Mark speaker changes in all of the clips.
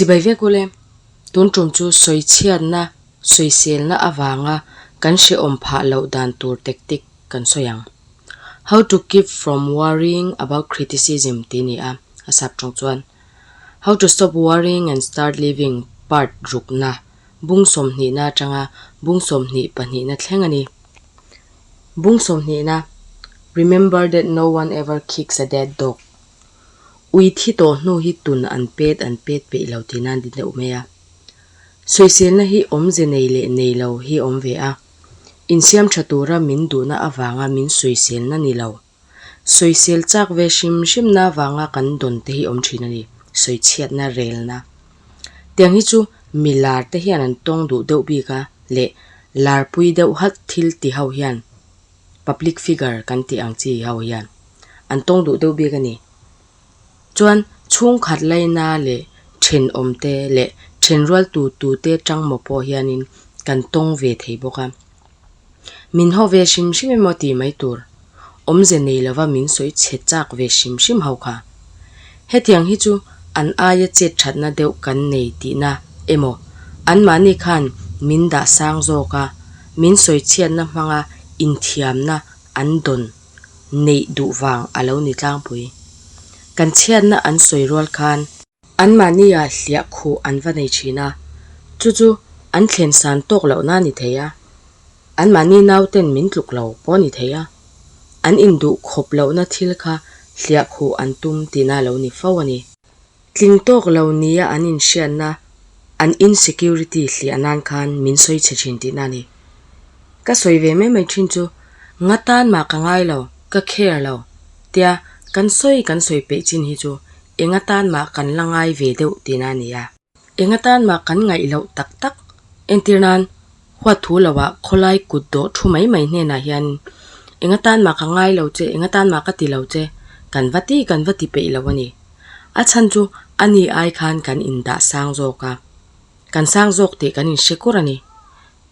Speaker 1: Chibai vek ule, tun tum chu sawichhiatna, sawiselna avanga kan hrehawm phah loh dan tur tactic kan sawi ang. How to keep from worrying about criticism tih ni a, a sap tawng chuan How to stop worrying and start living part rukna bung sawmhnihna atanga bung 22na thleng a ni. Bung 20na, Remember that no one ever kicks a dead dog. Ui thi tawh hnu hi tun an pet an pet peih lo tih nan din deuh mai a. Sawiselna hi awmze nei leh nei lo hi awm ve a. Insiam tha tura min duhna avanga min sawiselna ni lo. Sawisel chak ve hrim hrimna avanga kan dawn te hi awm thin a ni, sawichhiatna relna. Tiang hi chu mi lar te hian an tawng duh deuh bik a leh larpui deuh hat thil ti ho hian. Public figure kan tih ang chi ho hian an tawng duh deuh bik a ni. Chuan chhungkhat laina leh thenawmte leh thenrual tu tute tangmaw pawh hianin kan tawng ve thei bawk a. Min haw ve hrim hrim emaw tih mai tur awmze nei lova min sawi chhe chak ve hrim hrim ho kha. Hetiang hi chu an aia chet thatna deuh kan nei tihna emaw anmahni khan min dah sang zawk a, min sawichhiatna hmanga inthiamna an dawn neih duh vang a lo ni tlangpui. Kan chhiatna an sawi rual khan. Anmahnia hliah khuh an va nei thin a, chu chu an thlen san tawk lohna a ni thei a, anmahni nauten min tluk lo pawh a ni thei a, an induh khawp lohna thil kha hliah khuh an tum tihna a lo ni fo a ni. Tling tawk lo nia an inhriatna, an insecurity hliah nan khan min sawi chhe thin tihna a ni. Ka sawi ve mai mai thin chu, Nga tan mah ka ngai lo, ka care lo, tia kan sawi kan sawi peih chin hi chu eng atan mah kan la ngai ve deuh tihna a ni a. Eng atan mah kan ngaih loh tak tak, entir nan huat thu loah khawlai kut dawh thu mai mai hnenah hian eng atan mah ka ngai lo che, eng atan mah ka ti lo che, kan va ti kan va ti peih lo a ni. A chhan chu a ni ai khan kan indah sang zawk a, kan sang zawk tih kan inhre kur a ni.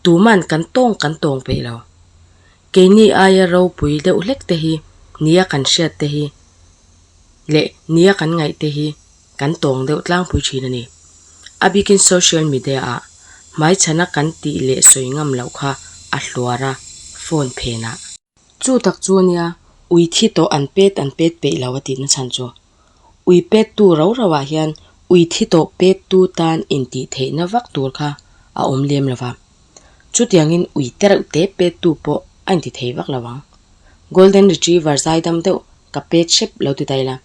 Speaker 1: Tuman kan tawng kan tawng peih lo. Keini aia ropui deuh hlek te hi nia kan hriat te hi leh nia kan ngaih te hi kan tawng deuh tlangpui thin a ni. A bikin social media ah hmaichhana kan tih leh sawi ngam loh kha a hluar a phone phenah. Chu tak chu ania ui thi tawh an pet an pet peih lo a tihna chhan chu. Ui pet tu ro ro ah hian ui thi tawh pet tu tan intih theihna vak tur kha a awm lem lo va. Chutiangin ui te reuh te pet tu pawh a inti thei vak lo ang. Golden Retriever zaidam deuh ka pet hrep lo ti ta ila.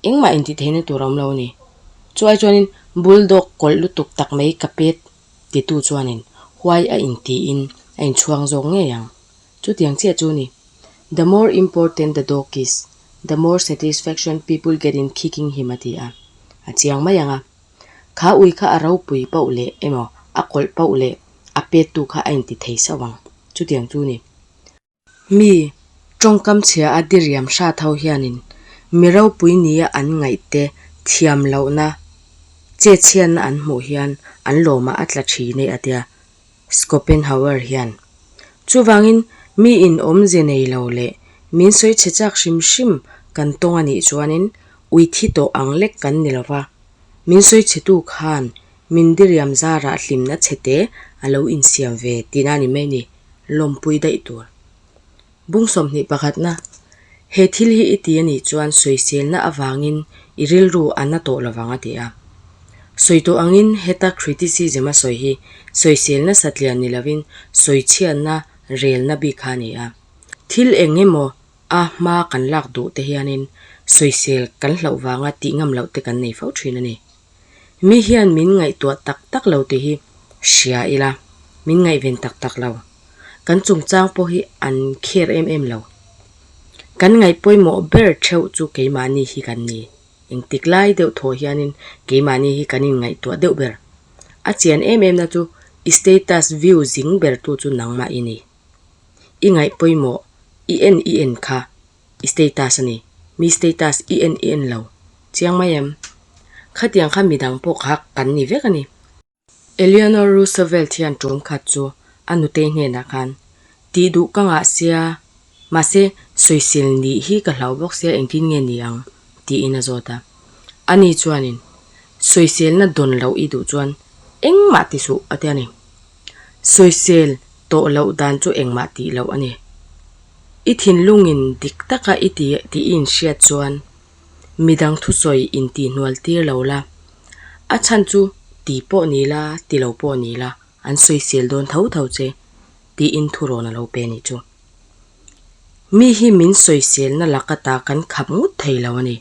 Speaker 1: Engmah intih theihna tur a awm lo a ni. Chu ai chuanin Bulldog kawlh lutuk tak mai ka pet titu chuanin huai a intiin a inchhuang zawk ngei ang. Chutiang chiah chu ni. The more important the dog is, the more satisfaction people get in kicking him a ti a. A chiang mai ang a. Kha ui kha a ropui pauh leh emaw a kawlh pauh leh a pettu kha a inti thei sauh ang. Chutiang chu ni. Mi, tawngkam chhia a diriam hrat ho hianin mi ropui nia an ngaihte thiam lohna, chetchhiatna an hmuh hian an lawmah a tla thin e a tia Schopenhauer hian. Chuvangin mi in awmze nei lo leh min sawi chhe chak hrim hrim kan tawng a nih chuanin ui thi tawh ang lek kan ni lova, min sawi chhetu khan min diriam zarah hlimna chhete a lo insiam ve tihna a ni mai ni, lawmpui daih tur. Bung 21na, He thil hi i ti a nih chuan sawiselna avangin i rilru a na tawh lovang a ti a. Sawi tawh angin heta criticism a sawi hi sawiselna satlian ni lovin sawichhiatna relna bik kha a ni a. Thil eng emaw a hma kan lak duh te hianin sawisel kan hlauh vanga tih ngam loh te kan nei fo thin a ni. Mi hian min ngaihtuah tak tak lo tih hi hria ila, min ngaihven tak tak lo. Kan chungchang pawh hi an kher em em lo. Kan ngaih pawimawh ber theuh chu keimahni hi kan ni. Engtik lai deuh thaw hianin keimahni hi kan inngaihtuah deuh ber. A chian em em na chu i status view zing ber tu chu nangmah i ni. I ngaih pawimawh i en i en kha i status a ni. Mi status i en i en lo. Chiang mai em? Khatiang kha midang pawh kha kan ni vek a ni. Eleanor Roosevelt hian ṭawm khat chu a nutei hnenah khan, Tih duh ka ngah sia, mahse sawisel nih hi ka hlau bawk sia engtin nge ni ang? tiin a zawt a. Ani chuanin, Sawiselna dawn loh i duh chuan engmah ti suh a ti a ni. Sawisel tawh loh dan chu engmah tih loh a ni. I thinlungin dik taka i ti tih i inhriat chuan midang thusawi intihhnual tir lo la, a chhan chu ti pawh ni la, ti lo pawh ni la an sawisel dawn tho tho che tiin thurawn a lo pe a nih chu. Mi hi min sawiselna laka ta kan khap ngut thei lo a ni.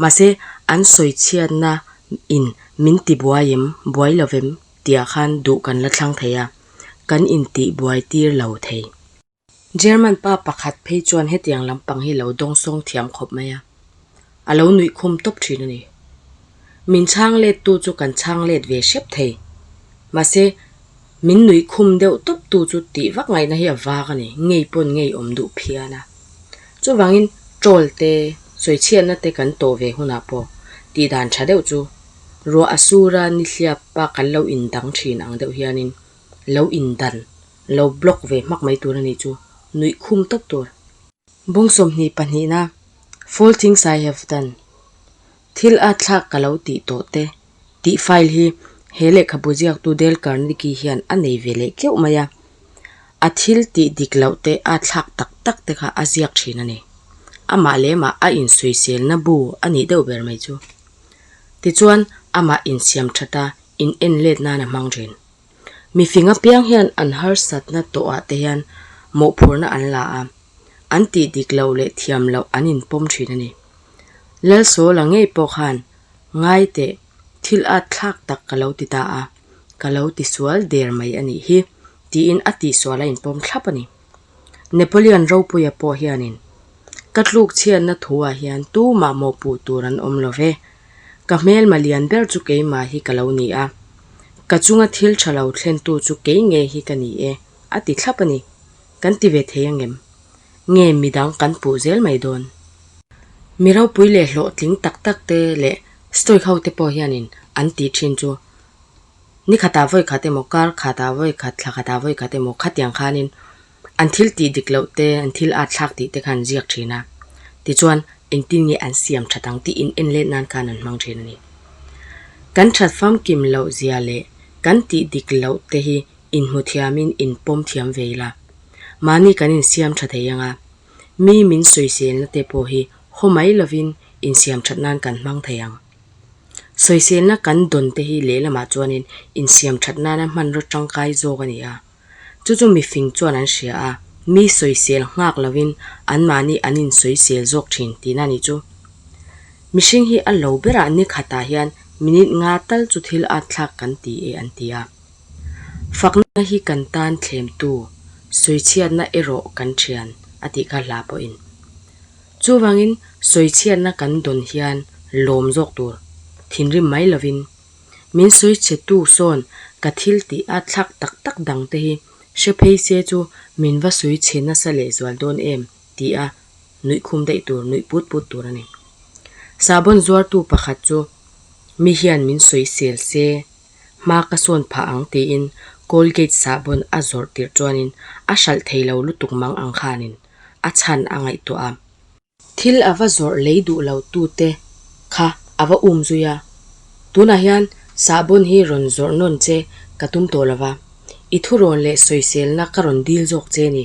Speaker 1: Mahse, an sawichhiatna in min ti buai em, buai lo vem tihah khan duh kan la thlang thei a, kan intih buai tir lo thei. German pa pakhat phei chuan hetiang lampang hi lo dawngsawng thiam khawp mai a, a lo nuih khum tawp thin a ni. Min chhang let tu chu kan chhang let ve hrep thei. Mahse, min nuih khum deuh tawp tu chu tih vak ngaihna hi a vak a ni, ngei pawn ngei awm duh phian a. Chuvangin troll te, sawichhiatna te kan tawh ve hunah pawh tih dan tha deuh chu ruah a sur a nihliap pa kan lo indang thin ang deuh hianin lo indan lo block ve hmak mai tur a nih chu, nuih khum tawp tur. Bung 22 na, Four things I have done, Thil a thlak ka lo tih tawh te, tih file hi he lehkhabu ziaktu Dale Carnegie hian a nei ve leh keuh mai a, a thil tih dik loh te a thlak tak tak te kha a ziak thin a ni. Amah leh mah a insawiselna bu a nih deuh ber mai chu. Tichuan amah insiam that a in en let nan a hmang thin. Mifing apiang hian an harsatna tawhah te hian mawhphurhna an la a, an tih dik loh leh thiam loh an inpawm thin a ni. Lalsawla ngei pawh khan ngai teh thil at thlak tak ka lo ti ta a, ka lo ti sual der mai a nih hi tiin a tihsual a inpawm thlap a ni. Napoleon Ropuia pawh hianin, Ka tluk chhiatna thuah hian tumah mawhpuh tur an awm lo ve. Ka hmelma lian ber chu keimah hi ka lo ni a, ka chunga thil tha lo thlentu chu kei ngei hi ka ni e, a ti thlap a ni. Kan ti ve thei angem? Nge midang kan puh zel mai dawn? Mi ropui leh hlawhtling tak tak te leh Stoic ho te pawh hianin an tih thin chu Ni khatah vawi khat emaw, kar khatah vawi khat, thla khatah vawi khat emaw khatiang khanin an thil tih dik loh te, an thil at thlak tih te kha an ziak thin a. Tichuan, engtin nge an siam that ang tih in en let nan khan an hmang thin a ni. Kan that famkim loh zia leh kan tih dik loh te hi inhmu thiamin inpawm thiam ve ila. Mahni kan insiam tha thei ang a, mi min sawiselna te pawh hi haw mai lovin insiam that nan kan hmang thei ang. Sawiselna kan dawn te hi lehlamah chuanin insiam that nana hmanraw tangkai zawk a ni a. Chu chu mifing chuan an hria a, mi sawisel nghak lovin anmahni an insawisel zawk thin tihna a nih chu. Mihring hi a lo berah ni khatah hian minute nga tal chu thil at thlak kan ti e an ti a. Fakna hi kan tan thlemtu, sawichhiatna erawh kan thian a tih kha hla pawhin. Chuvangin sawichhiatna kan dawn hian lawm zawk tur, thinrim mai lovin, min sawichhetu sawn ka thil tih a thlak tak tak dang te hi hre phei se chu min va sawichhe nasa lehzual dawn em ti a nuih khum daih tur, nuih put put tur a ni. Sahbawn zuartu pakhat chu mi hian min sawisel se hma ka sawn phah ang tiin Colgate sahbawn a zawrh tirh chuanin a hralh thei lo lutuk mang ang khanin a chhan a ngaihtuah a. Thil a va zawrh lei duh lo tute kha a va um zui a, Tunah hian sahbawn hi rawn zawrh nawn che ka tum tawh lo va, i thurawn leh sawiselna ka rawn dil zawk che ni.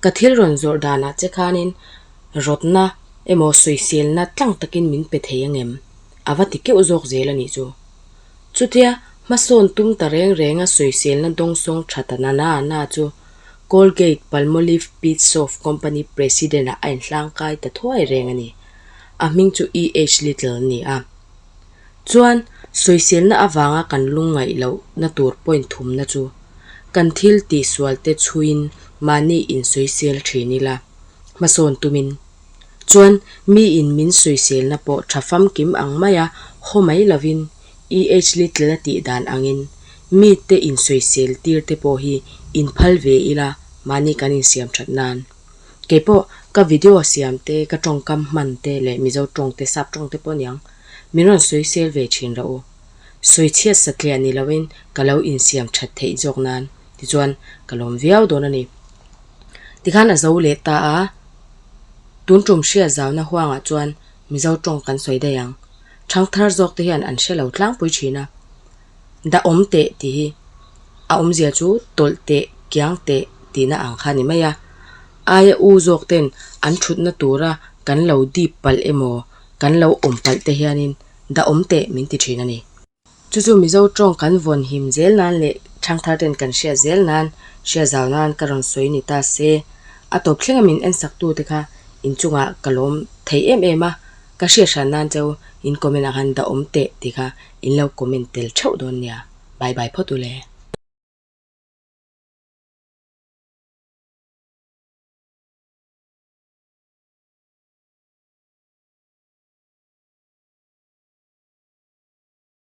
Speaker 1: Ka thil rawn zawrh danah che khanin rawtna emaw sawiselna tlang takin min pe thei angem? A va ti keuh zawk zel a nih chu. Chutia hmasawn tum ta reng renga sawiselna dawngsawng tha ta na na na chu Colgate Palmolive Peat Soap Company President-ah a inhlangkai ta thuai reng a ni. A hming chu EH Little a ni a. Chuan, sawiselna avanga kan lungngaih lohna tur point thumna chu, kan thil tihsualte chhuiin mahni insawisel thin ila, hmasawn tumin. Chuan, miin min sawiselna pawh tha famkim ang maia haw mai lovin EH Little-a tih dan angin mite insawisel tir te pawh hi inphal ve ila mahni kan insiam that nan. Kei pawh ka video siam te, ka tawngkam hman te leh Mizo tawng te, sap tawng te pawh aniang min rawn sawisel ve thin rawh u. Sawichhiat satliah ni loin ka lo insiam that theih zawk nan tichuan ka lawm viau dawn a ni. Tikhan a zo leh ta a, tun tum hriat zauna huangah chuan Mizo tawng kan sawi daih ang. Ṭhangthar zawk te hian an hre lo tlangpui ṭhin a. Da awm teh tih hi a awmzia chu tawlh teh, kiang teh tihna ang kha a ni mai a. Aia u zawk ten an ṭhutna tura kan lo dip palh emaw kan lo awm palh te hianin da awm teh min ti ṭhin a ni. Chu chu Mizo ṭawng kan vawn him zel nan leh ṭhangthar ten kan hriat zel nan, hriat zau nan ka rawn sawi ni ta se. A tawp thlenga min ensak tute kha inchungah ka lawm thei em em a, ka hriat hran nan cheu in comment ah khan da awm teh tih kha in lo comment tel theuh dawn nia. Bye bye phawt u le.